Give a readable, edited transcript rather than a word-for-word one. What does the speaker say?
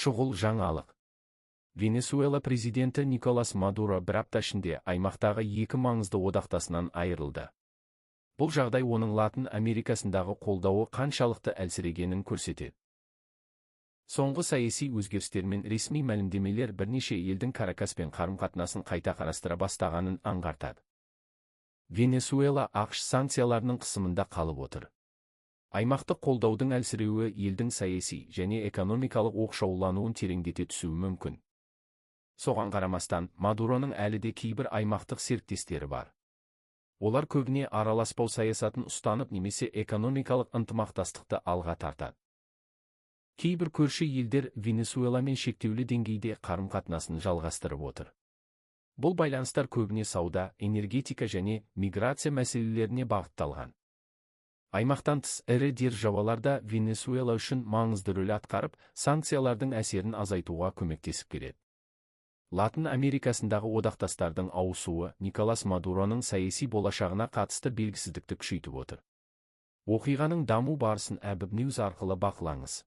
Шұғыл жаңалық. Венесуэла президенті Николас Мадуро бір апта ішінде аймақтағы екі маңызды одақтасынан айырылды. Бұл жағдай оның Латын Америкасындағы қолдауы қаншалықты әлсірегенін көрсетеді. Соңғы саяси өзгерістер мен ресми мәлімдемелер бірнеше елдің Каракаспен қарым-қатынасын қайта қарастыра бастағанын аңғартады. Венесуэла АҚШ санкцияларының қысымында қалып отыр. Аймақтық қолдаудың әлсіреуі елдің саяси және экономикалық оқшаулануын тереңдете түсуі мүмкін. Соған қарамастан, Мадуроның әлі де кейбір аймақтық серіктестері бар. Олар көбіне араласпау саясатын ұстанып немесе экономикалық ынтымақтастықты алға тартады. Кейбір көрші елдер Венесуэламен шектеулі деңгейде қарым-қатынасын жалғастырып отыр. Бұл байланыстар көбіне сауда, энергетика және миграция мәселелеріне бағытталған. Аймақтан тыс ірі державалар да Венесуэла үшін маңызды рөл атқарып, санкциялардың әсерін азайтуға көмектесіп келеді. Латын Америкасындағы одақтастардың ауысуы Николас Мадуроның саяси болашағына қатысты белгісіздікті күшейтіп отыр. Оқиғаның даму барысын Әбіб News арқылы бақылаңыз.